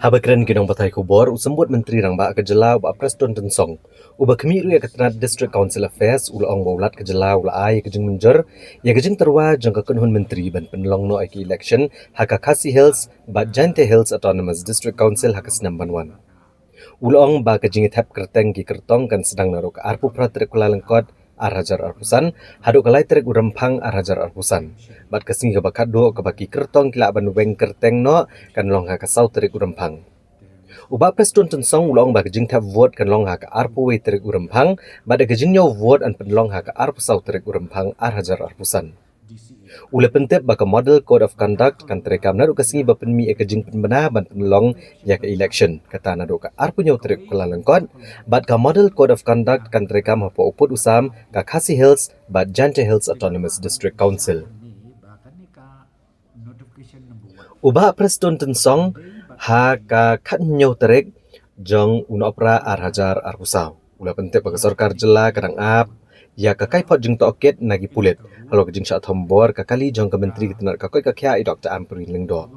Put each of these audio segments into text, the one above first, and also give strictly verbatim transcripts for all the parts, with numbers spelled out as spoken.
Haba kren ki nongpathai khubor, u Symbud Myntri Rangbah ka jylla, u Bah Prestone Tynsong, uba khmih ruh ïa ka tnat District Council Affairs, u la ong ba u Lat ka jylla u la ai ïa ka jingmynjur ïa ka jingtyrwa jong ka kynhun myntri ban pynlong noh ïa ki election ha ka Khasi Hills bad Jaintia Hills Autonomous District Council ha ka snem ban wan. U la ong ba ka jingïathep kyrteng ki kyrtong kan sdang naduh ka arphew phra tarik Kyllalyngkot ar hajar arphew san haduh ka lai tarik u Rymphang ar hajar arphew san. Bad ka sngi kaba khatduh kaba ki kyrtong ki lah ban weng kyrteng noh kan long ha ka saw tarik u Rymphang. U Bah Prestone Tynsong u la ong ba ka jingthep vote kan long ha ka arphew wei tarik u Rymphang, bad ka jingngaw vote yn pynlong ha ka arphew saw tarik u Rymphang ar hajar arphew san. U la pyntip ba ka Model Code of Conduct kan treikam naduh ka sngi ba pynmih ïa ka jingpynbna ban pynlong ïa ka election, kata naduh ka arphew hynñiew tarik Kyllalyngkot, bad ka Model Code of Conduct kan treikam hapoh u pud u sam ka Khasi Hills bad Jaintia Hills Autonomous District Council. U Bah Prestone Tynsong ha ka khathynñiew tarik jong u Nohprah ar hajar arphew saw u la pyntip ba ka sorkar jylla ka dang ap ïa ka kaiphod jingtohkit na ki pulit halor ka jingshah thombor ka kali jong ka Myntri ka tnat ka koit ka khiah, i Doctor Ampareen Lyngdoh.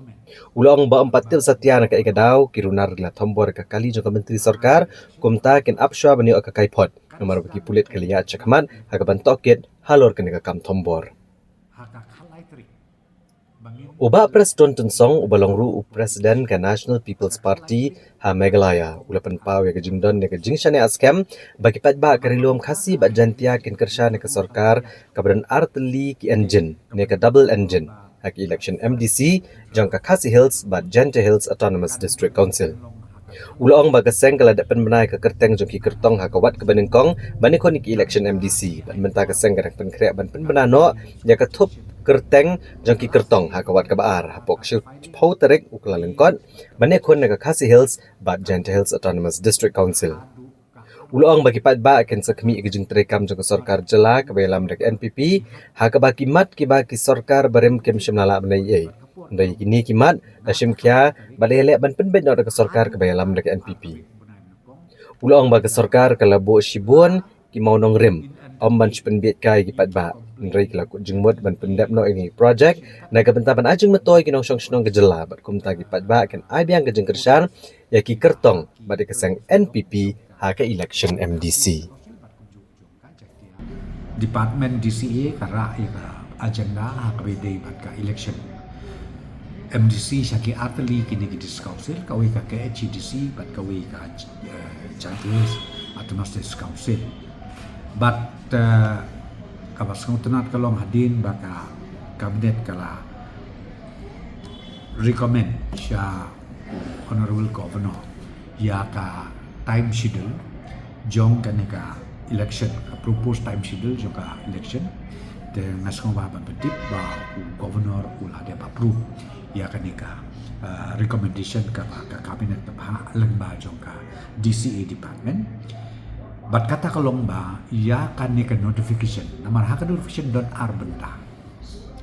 U la ong ba ym pat tip satia na kaei ka daw ki runar ki la thombor ka kali jong ka Myntri Sorkar, kumta kin ap shuwa ban ïoh ka kaiphod, namar ba ki pulit ki la ïaid shakhmat ha kaban tohkit halor kane ka kam thombor. U Bah Prestone Tynsong uba long ruh u President ka National People's Party ha Meghalaya u la pynpaw ïa ka jingdon ïa ka jingshaniah skhem ba ki paidbah ka Ri Lum Khasi bad Jaintia kin kyrshan ïa ka sorkar kaba don ar tylli ki engine ne ka double engine ha ki election M D C jong ka Khasi Hills bad Jaintia Hills Autonomous District Council. U la ong ba ka seng ka la dep pynbna ïa ka kyrteng jong ki kyrtong ha ka wat kaba nyngkong ban ïakhun ïa ki election M D C, bad mynta ka seng ka dang pynkhreh ban pynbna noh ïa ka thup kyrteng jong ki kyrtong ha ka wat kaba ar hapoh ka shiphew tarik u Kyllalyngkot ban ïakhun ïa ka Khasi Hills bad Jaintia Hills Autonomous District Council. U la ong ba ki paidbah kin sa khmih ïa ka jingtreikam jong ka sorkar jylla kaba ïalam da ka N P P, ha kaba ki mat kiba ki sorkar barim kim shym la lah ban ïoh ei ei. Hynrei kine ki mat la shim khia bad la ïaleh ban pynbeit noh da ka sorkar kaba ïalam da ka N P P. U la ong ba ka sorkar ka la buh shibun ki mawnongrim ym ban shu pynbeit kai ïa ki paidbah, hynrei ki la kut jingmut ban pyndep noh ïa ki projek na ka bynta ban ai jingmyntoi ïa ki nongshong shnong ka jylla, bad kumta ki paidbah kin ai biang ka jingkyrshan ïa ki kyrtong bad ïa ka seng N P P ha ka election M D C. Department D C A ka rah ïa ka agenda ha kaba ïadei bad ka election M D C sha ki artylli kine ki District Council, kawei ka K H A D C bad kawei ka, eh, Jaintia Hills Autonomous District Council. Bad, eh, kaba sngewtynnat ka long hadien ba ka Cabinet ka la recommend sha Honorable Governor ïa ka time schedule jong kane ka election, ka proposed time schedule jong ka election. Te nga sngewbha ban pyntip ba u Governor u la dep approve ïa kane ka, uh, recommendation kaba ka Cabinet ka phah lyngba jong ka D C A department. Bad kata ka long ba ïa kane ka notification, namar ha ka notification don ar bynta.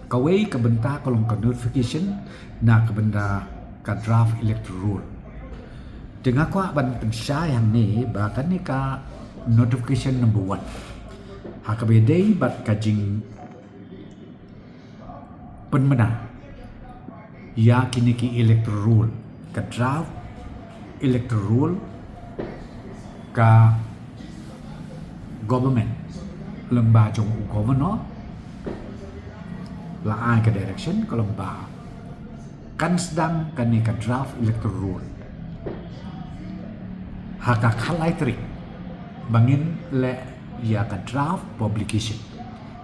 Kawei ka bynta ka long ka notification na ka bynta ka draft electoral roll. Te nga kwah ban pynshai hangne ba kane ka notification number one ha kaba ïadei bad ka jingpynbna ïa kine ki electoral roll, ka draft electoral roll, ka government lyngba jong u Governor la ai ka direction ka long ba kan sdang kane ka draft electoral roll ha ka khatlai tarik, ba ngin leh ïa ka draft publication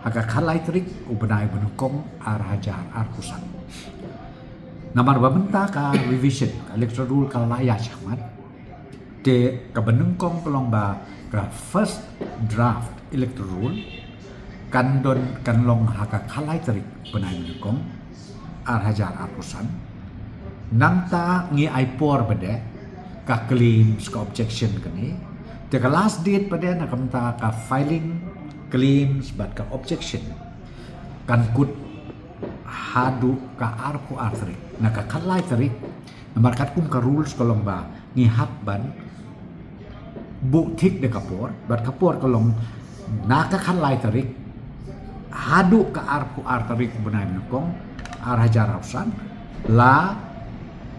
ha ka khatlai tarik u bnai ba nyngkong ar hajar arphew san. Namar ba mynta ka revision ka electoral roll ka la ïaid shakhmat. Te kaba nyngkong ka long ba ka first draft electoral roll kan don, kan long ha ka khatlai tarik bnai ba nyngkong ar hajar arphew san. Nangta ngi ai por pat de ka claims, ka objection kane. Te ka last date pat de na ka bynta ka filing claims bad ka objection kan kut haduh ka arphew ar tarik. Na ka khatlai tarik, namar katkum ka rules ka long ba ngi hap ban buh thik da ka por, bad ka por ka long na ka khatlai tarik haduh ka arphew ar tarik bnai ba nyngkong ar hajar arphew san, la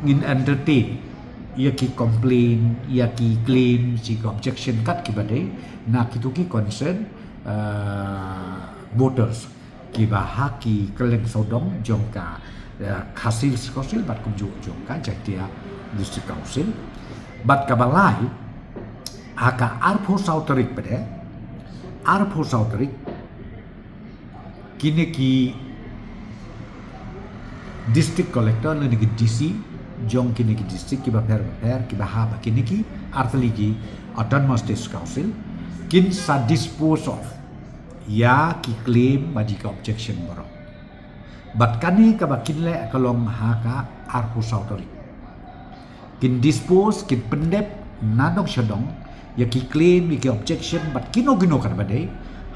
ngin entertain ïa ki complain, ïa ki claim, ïa ki objection kat kiba dei na kito ki concern, uh, voters kiba ha ki kylleng sawdong jong ka, uh, Khasi District Council bad kumjuh jong ka Jaintia District Council. Bad kaba lai, ha ka arphew saw tarik pat, arphew saw tarik, kine ki district collector lane ki D C jong kine ki district kiba pher pher kiba ha ba kine ki artylli ki Autonomous District Council kin sa dispose of ïa ki claim bad ïa ki objection baroh. Bad kane kaba kin leh ka long ha ka arphew saw tarik. Kin dispose, kin pyndep nadong shadong ïa ki claim, ïa ki objection bad kino kino kat ba dei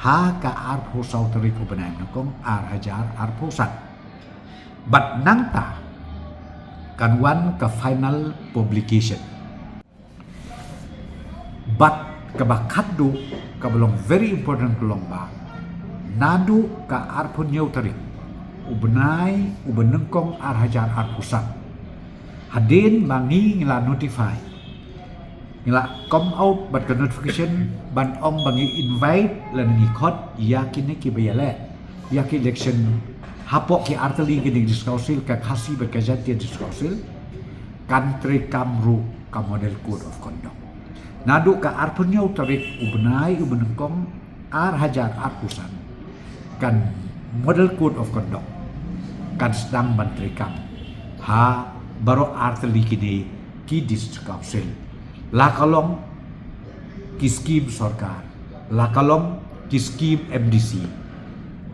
ha ka arphew saw tarik u bnai nyngkong ar hajar arphew san. Bad nangta kan wan ka final publication. Bad kaba khatduh, kaba long very important ka long ba naduh ka arphew hynñiew tarik u bnai uba nyngkong ar hajar arphew san, hadien ba ngi ngi la notify, ngi la come out bad ka notification ban ong ba ngi invite lane ngi khot ïa kine kiba ïaleh ïa ki election hapoh ki artylli kine ki District Council, ka Khasi bad ka Jaintia District Council, kan treikam ruh ka Model Code of Conduct. Naduh ka arphew hynñiew tarik u bnai uba nyngkong ar hajar arphew san, kan Model Code of Conduct kan sdang ban treikam ha baroh artylli kine ki District Council, la ka long ki skim sorkar, la ka long ki skim M D C,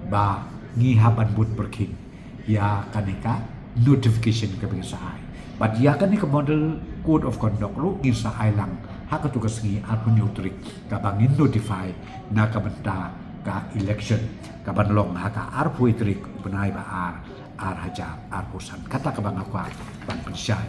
ba ngi hap ban bud pyrkhing ïa kane ka notification kaba ngin sa ai. Bad ïa kane ka Model Code of Conduct ruh ngin sa ai lang ha kato ka sngi arphew hynñiew tarik, kaba ngin notify na ka bynta ka election kaban long ha ka arphew tarik u bnai ba ar, ar hajar arphew san. Kata kaba nga kwah ban pynshai.